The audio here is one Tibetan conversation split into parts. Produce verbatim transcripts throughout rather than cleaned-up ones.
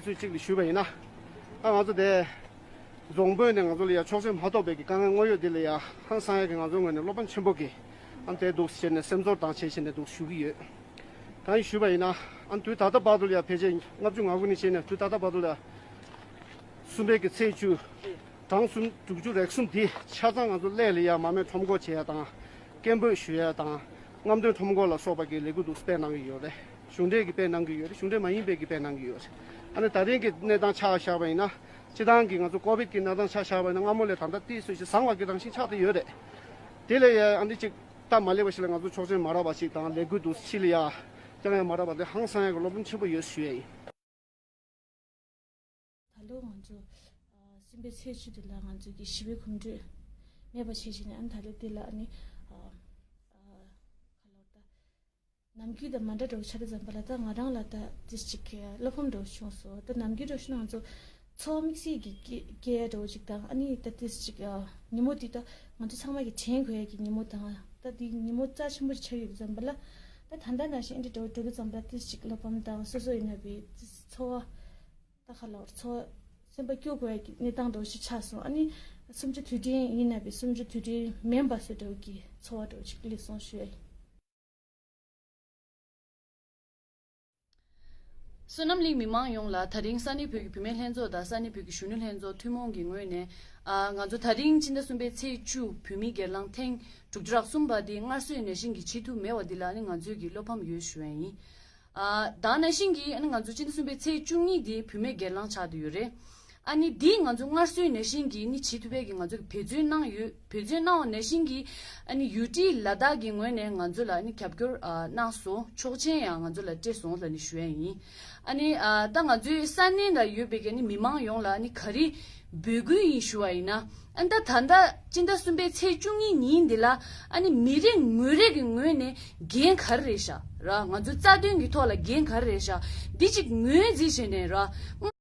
ཚོད་ཅིག་ལ་ཞུས་པ་ཡིན་ན། ཨ་ང་ཚོ་དེ་རྫོང་དཔོན་ནས་ང་ཚོ་ལ་ཡ་ཆོག་མཆན་མ་ཐོབ་པའི་གི་དཀའ་ངལ་དངོས་ཡོད་འདི་ལ་ཡ་ཧང་སང་ཡ་གི་ང་ཚོའི་ངོས་ནས་བློ་ཕམ་ཆེན་པོ་གི་ཨ་དེ་འདུག་བྱས་ནས་སེམས་ཚོར་དང་བྱས་བྱས་ནས་འདུག་ཞུ་གི་ཡོད། ད་ཡིན་ཞུས་པ་ཡིན་ན་ཨ་དུས་ད་ལྟ་བར་དུ་ལ་ཡ་ཕལ་ཆེར་ལྔ་བཅུ་ང་དགུ་ནས་བྱས་ནས་དུས་ད་ལྟ་བར་དུ་ལ་ཡ་གསུམ་པའི་གི་ཚེས་བཅུ། གྲངས་སུམ་དྲུག་ཅུ་རེ་གསུམ་འདི་ཆ་ཚང་ང་ཚོ་སླད་ལ་ཡ་མ་རྨོས་ཁྲོམ་སྐོར་བྱེད་ཡ་དང་། སྐད་འབོད་ཞུ་ཡ་དང་། རྔམ་སྟོན་ཁྲོམ་སྐོར་ལ་སོགས་པ་གི་ལས་འགུལ་འདུག་སྤེལ་གནང་གི་ཡོད་རེད། གཞུང་འབྲེལ་གྱི་སྤེལ་གནང་གི་ཡོད་རེད། གཞུང་འབྲེལ་མ་ཡིན་པའི་གི་སྤེལ་གནང་གི་ཡོད་རེད། ཨ་ནི་ད་རིང་གི་གནས་སྟངས་ཆ་བཞག་པ་ཡིན་ན། སྤྱི་བཏང་གི་ང་ཚོ་ཀོ་བིད་ཀྱི་གནས་སྟངས་ཆ་བཞག་པ་ཡིན་ན་སྔ་མོ་ལས་ད་ལྟ་ཏོག་ཙམ་ཞིག་བཟང་བ་གི་རང་བཞིན་ཆགས་བསྡད་ཡོད་རེད། དེ་ལས་ཡ་ཨ་ནི་གཅིག་སྟབས་མ་ལེགས་པ་ཞིག་ལ་ང་ཚོ་ཆོག་མཆན་མ་རག་པ་ཞིག་དང་ལས་འགུལ་འདུག་ཕྱི་ལ་ཡ་བསྐྱང་ཡ་མ་རག་པ་དེ་ཧང་སང་ཡ་གི་བློ་ཕམ་ཆེན་པོ་ཡོད་ཞུ་ཡ་ཡིན། ད་ལོ་ང་ཚོ་ཨ་གསུམ་པའི་ཚེས་བཅུ་དེ་ལ་ང་ཚོ་གི་ཞི་བའི་གོམ་བགྲོད་མེད་པ་བྱས་བྱས་ནས་ཨ་ནི་ད་ལོ་དེ་ལ་ཨ་ནི་ཨ་ཨ་ག་ལབ་ད་ནམ་རྒྱུན་དང་མ་འདྲ་འགྲོ་ཆགས་དུས་ཙམ་པ་ལ་ད་ང་རང་ལ་ད་ཏིས་ཅིག་བློ་ཕམ་འགྲོ་བྱུང་སོང་། ད་ནམ་རྒྱུན་འགྲོ་བྱུང་ན་ང་ཚོ་འཚོ་བ་དམིགས་བསལ་གྱི་སྐྱེ་སྐྱེ་ཡ་འགྲོ་ཅིག་དང་ཨ་ནི་ད་ཏིས་ཅིག་ཉིན་མོ་དེ་ད་ང་ཚོ་ཚང་མ་གི་དྲན་དགོས་ཡ་གི་ཉིན་མོ་དང་ད་དེ་ཉིན་མོ་རྩ་ཆེན་པོ་ཆགས་ཡོད་དུས་ཙམ་པ་ལ། ད་ད་ལྟ་ནང་བཞིན་འདི་འགྲོ་འགྲོ་དུས་ཙམ་པ་ཏིས་ཅིག་བློ་ཕམ་དང་སོ་སོ་ཡིན་ན་བའི་འཚོ་བ་ད་ག་ལ་འཚོ་བ་སེམས་པ་སྐྱོ་དགོས་ཡ་གི་གནས་སྟངས་འདྲ་བོ་ཞིག་ཆགས་སོང་། ཨ་ནི་གསུམ་བཅུ་དུས་དྲན་ཡིན་ན་བའི་གསུམ་བཅུ་དུས་དྲན་མིན་པ་བཟོ་འདྲ་བོ་གི་འཚོ་བ་འདྲ་བོ་ཞིག་སླེབས་སོང་ཞུ་ཡ་ཡིན། བསོད་ནམས་གླིང་མི་མང་ཡོངས་ལ་ད་རིང་ས་གནས་བོད་ཀྱི་བུད་མེད་ལྷན་ཚོགས་དང་ས་གནས་བོད་ཀྱི་གཞོན་ནུ་ལྷན་ཚོགས་ཐུན་མོང་གི་ངོས་ནས། ཨ་ང་ཚོ་ད་རིང་སྤྱི་ཟླ་གསུམ་པའི་ཚེས་བཅུ་བོད་མིའི་སྒེར་ལངས་ཐེངས་དྲུག་ཅུ་རེ་གསུམ་པ་འདི་སྔར་སྲོལ་ནང་བཞིན་གྱི་བྱེད་ཐུབ་མེད་པ་འདི་ལ་ནི་ང་ཚོས་ཀྱི་བློ་ཕམ་ཡོད་ཞུ་ཡ་ཡིན། ཨ་ད་ནང་བཞིན་གྱི་ཨ་ནི་ང་ཚོ་སྤྱི་ཟླ་གསུམ་པའི་ཚེས་བཅུ་གཉིས་འདི་བུད་མེད་སྒེར་ལངས་ཆགས་བསྡད་ཡོད་རེད། ཨ་ནི་འདི་ང་ཚོ་སྔར་སྲོལ་ནང་བཞིན་གྱི་ནི་བྱེད་ཐུབ་པའི་གི་ང་ཚོ་གི་འབད་བརྩོན་གནང་ཡོད། འབད་བརྩོན་གནང་བ་ནང་བཞིན་གྱི་ཨ་ནི་ཡུ་ཊི་ལ་དྭགས་ཀྱི་ངོས་ནས་ང་ཚོ་ལ་ཨ་ནི་རྒྱབ་སྐྱོར་ཨ་གནང་སོང་། ཆོག་མཆན་ཡང་ང་ཚོ་ལ་སྤྲད་སོང་ལ་ནི་ཞུ་ཡ་ཡིན། ཨ་ནི་ཨ་ད་ང་ཚོའི་ས་གནས་ལ་ཡོད་པའི་གི་ཨ་ནི་མི་མང་ཡོངས་ལ་ཨ་ནི་ག་རེ་འབོད་སྐུལ་ཡིན་ཞུ་བ་ཡིན་ན། ཨ་ད་ད་ལྟ་སྤྱི་ཟླ་གསུམ་པའི་ཚེས་བཅུ་གཉིས་ཉིན་འདི་ལ་ཨ་ནི་མི་རེ་ངོ་རེ་གི་ངོས་ནས་འགན་ག་རེ་རེད་ཤག་ར། ང་ཚོའི་རྩ་དོན་གྱི་ཐོག་ལ་འགན་ག་རེ་རེད་ཤག་འདི་གཅིག་ངོས་འཛིན་བྱས་ནས་ར།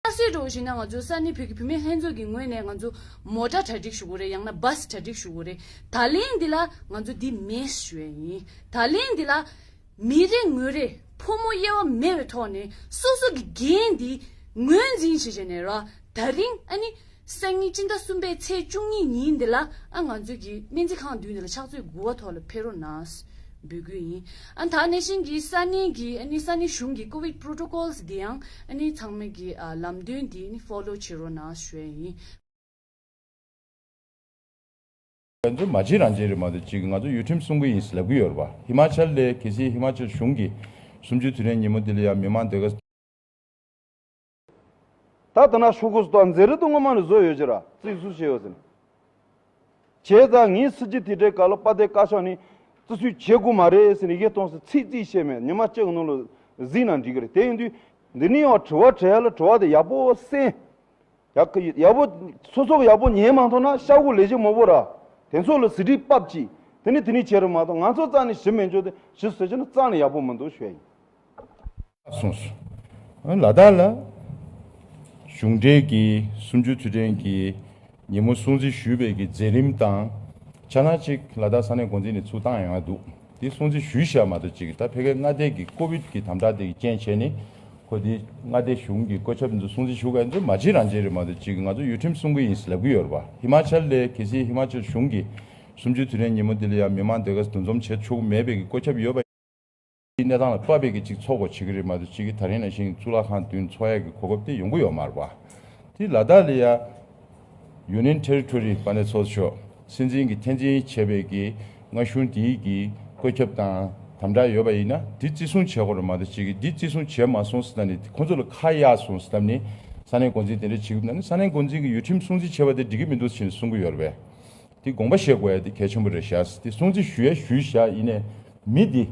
ཁ་གསལ་འགྲོ་བཞིན་ན་ང་ཚོ་ས་གནས་བོད་ཀྱི་བུད་མེད་ལྷན་ཚོགས་ཀྱི་ངོས་ནས་ང་ཚོ་མོ་ཊ་གྲ་སྒྲིག་ཞུ་དགོས་རེད། ཡང་ན་བཱས་གྲ་སྒྲིག་ཞུ་དགོས་རེད། ད་ལན་འདི་ལ་ང་ཚོ་འདི་མེད་ཞུ་ཡ་ཡིན། ད་ལན་འདི་ལ་མི་རེ་ངོ་རེ་ཕོ་མོ་དབྱེ་བ་མེད་པའི་ཐོག་ནས་སོ་སོ་གི་འགན་འདི་ངོས་འཛིན་བྱེད་བྱས་ནས་ར། ད་རིང་ཨ་ནི་སང་ཉིན་སྤྱི་ཟླ་གསུམ་པའི་ཚེས་བཅུ་གཉིས་ཉིན་འདི་ལ་ཨ་ང་ཚོ་གི་སྨན་རྩིས་ཁང་མདུན་འདི་ལ་ཕྱག་ཚོད་དགུ་པ་ཐོག་ལ་ཕེབས་རོགས་གནང་། འབོད་སྐུལ་ཡིན། ཨ་ད་ནང་བཞིན་གྱི་ས་གནས་ཀྱི་ཨ་ནི་ས་གནས་གཞུང་གི་ཀོ་བིད་པོ་རོ་ཊོ་ཀོལ་སི་དེ་ཡང་ཨ་ནི་ཚང་མས་ཀྱི་ཨ་ལམ་སྟོན་དེ་ནི་ཕོ་ལོ་བྱེད་རོགས་གནང་ཞུ་ཡ་ཡིན། ང་ཚོ་མ་བྱེད་རང་བྱེད་རེད་མ་གཏོགས་ཅིག་ང་ཚོ་ཡུལ་ཁྲིམས་སྲུང་གི་ཡིན་ཟེར་ལབ་ཀྱི་ཡོད་རེད་པ། ཧི་མ་ཅལ་ལས་གལ་སྲིད་ཧི་མ་ཅལ་གཞུང་གིས་གསུམ་བཅུའི་དུས་དྲན་ཉིན་མོ་འདི་ལ་ཡང་མི་མང་སྡོད་ག་ད་ལྟ་ན་ཤོག་གུ་སྟོན་མཛད་རིས་དུ་ངོ་མ་ནས་བཟོ་ཡོད་ཀྱི་ར་རྩིས་སུ་བྱས་ཡོད་ཟིན། བྱས་ཙང་ངའི་སྲིད་ཇུས་དེ་འདྲའི་སྐབས་ལ་དཔལ་ལྡན་བཀའ་ཤག་ནས་རྩིས་སུ་བྱེད་དགོས་མ་རེད་ཟེར་ནས་ཡིག་གཏོང་ཟེར་ཚིག་རྩིས་བྱས་མེད། ཉི་མ་གཅིག་གི་ནང་ལ་གཟིགས་ན་འགྲིག་གི་རེད། དེ་ཡིན་དུས་འདི་ནས་ཡང་དྲི་བ་དྲི་ཡ་ལ་དྲི་བ་དེ་ཡག་པོ་གསན། ཡག་གི་ཡག་པོ་སོ་སོ་གི་ཡག་པོ་ཉན་མ་ཐུབ་ན་ཤ་ཁུ་ལས་བྱེད་མང་པོ་ར་དེ་ཚོ་ལ་ཟི་བྲིས་ཕབ་ཅིག་དེ་ནས་དེ་ནས་བྱེད་རོགས་མ་གཏོགས་ང་ཚོ་རྩ་ནས་ཞིབ་མེད་འཇོག་དེ་ཞིབ་ཟེར་ཆེ་ན་རྩ་ནས་ཡག་པོ་མི་འདུག་ཞུ་ཡ་ཡིན། གསུངས་སོང་། ལ་དྭགས་ལ་གཞུང་འབྲེལ་གྱི་གསུམ་བཅུའི་དུས་དྲན་གྱི་ཉིན་མོ་སྲུང་བརྩི་ཞུས་པའི་གི་མཛད་རིམ་དང་ཆ་ན་ཅིག་ལ་དྭགས་ས་གནས་འགོ་འཛིན་ནས་ཚུར་བཏང་ཡོང་ཡ་འདུག་དེ་སྲུང་བརྩི་ཞུས་བཞག་མ་གཏོགས་ཅིག་ད་ཕ་གིའི་མངའ་སྡེ་གི་ཀོ་བིད་ཀྱི་དམ་དྲག་དེ་གི་རྐྱེན་བྱས་ནས་ཁོ་དེ་མངའ་སྡེ་གཞུང་གི་བཀོད་ཁྱབ་འདི་ཚོ་སྲུང་བརྩི་ཞུ་ག་འདི་མ་བྱེད་རང་བྱེད་རེད་མ་གཏོགས་ཅིག་ང་ཚོ་ཡུལ་ཁྲིམས་སྲུང་གི་ཡིན་ཟེར་ལབ་ཀྱི་ཡོད་རེད་པ། ཧི་མ་ཅལ་ལས་གལ་སྲིད་ཧི་མ་ཅལ་གཞུང་གིས་གསུམ་བཅུའི་དུས་དྲན་ཉིན་མོ་འདི་ལ་ཡང་མི་མང་སྡོད་ག་འདུ་འཛོམས་བྱེད་ཆོག་གི་མེད་པའི་གི་བཀོད་ཁྱབ་ཡོད་པ། གནས་སྟངས་ལ་དཔག་པའི་གི་ཅིག་ཚོགས་པ་བྱེད་ཀྱི་རེད་མ་གཏོགས་ཅིག་གི་ད་རིང་ནང་བཞིན་གཙུག་ལག་ཁང་མདུན་ཚོགས་ཡ་གི་གོ་སྐབས་དེ་ཡོང་གི་ཡོད་མ་རེད་པ། དེ་ལ་དྭགས་ལ་ཡ་Union Territory དཔལ་ལྡན་ཚོགས་གཙོ་མཆོག་སྲིད་འཛིན་གྱི་འཐེན་འཛིན་བྱས་པའི་གི་མངའ་གཞུང་དེའི་གི་བཀོད་ཁྱབ་དང་དམ་དྲག་ཡོད་པ་ཡིན་ན་དེ་བརྩི་སྲུང་བྱེད་དགོས་རེད་མ་གཏོགས་ཅིག་གི་དེ་བརྩི་སྲུང་བྱས་མ་སོང་ཟེར་ད་ནི་ཁོང་ཚོ་ལ་ཁ་གཡར་སོང་ཟེར་ད་ནི་ས་གནས་འགོ་འཛིན་དེ་འདྲ་བྱེད་ཀྱི་ན་ནི་ས་གནས་འགོ་འཛིན་གྱི་ཡུལ་ཁྲིམས་སྲུང་བརྩི་བྱས་པ་དེ་འགྲིག་གི་མི་འདུག་ཟེར་ནས་གསུང་གི་ཡོད་རེད་པས། དེ་དགོངས་པ་བཞེས་དགོས་ཡ་དེ་གལ་ཆེན་པོ་རེད་ཤག་དེ་སྲུང་བརྩི་ཞུ་ཡ་ཞུས་བཞག་ཡིན་ནའི་མི་དེ་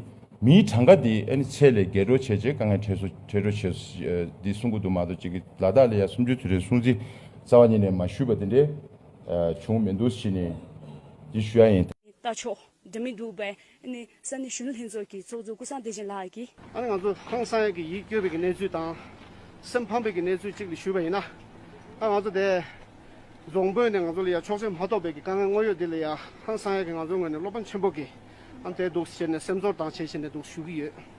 མིའི་གྲངས་ཀ་དེ་ཨ་ནི་ཚད་ལས་བརྒལ་འགྲོ་བྱས་བྱས་དཀའ་ངལ་འཕྲད་སོ་འཕྲད་འགྲོ་བྱས་སོ་དེ་གསུང་གི་འདུག་མ་གཏོགས་ཅིག་གི་ལ་དྭགས་ལ་ཡ་གསུམ་བཅུའི་དུས་དྲན་སྲུང་བརྩི་རྩ་བ་ཉིད་ནས་མ་ཞུས་པ་དེ་འདྲའི་བྱུང་མི་འདུག་ཟེར་ནས་དེ་ཞུ་ཡ་ཡིན། ལྟ་ཆོག་འགྲིག་མི་འདུག་པས། ཨ་ནི་ས་གནས་གཞོན་ནུ་ལྷན་ཚོགས་ཀྱི་ཚོགས་གཙོ་ཀུན་བཟང་བདེ་ཆེན་ལགས་ཀྱིས། ཨ་ནི་ང་ཚོ་ཧང་སང་ཡ་གི་ཡིད་སྐྱོ་བའི་གི་གནས་ཚུལ་དང་། སེམས་ཕམ་པའི་གི་གནས་ཚུལ་གཅིག་ལ་ཞུས་པ་ཡིན་ན། ཨ་ང་ཚོ་དེ་རྫོང་དཔོན་ནས་ང་ཚོ་ལ་ཡ་ཆོག་མཆན་མ་ཐོབ་པའི་གི་དཀའ་ངལ་དངོས་ཡོད་འདི་ལ་ཡ་ཧང་སང་ཡ་གི་ང་ཚོའི་ངོས་ནས་བློ་ཕམ་ཆེན་པོ་གི་ཨ་དེ་འདུག་བྱས་ནས་སེམས་ཚོར་དང་བྱས་བྱས་ནས་འདུག་ཞུ་གི་ཡོད།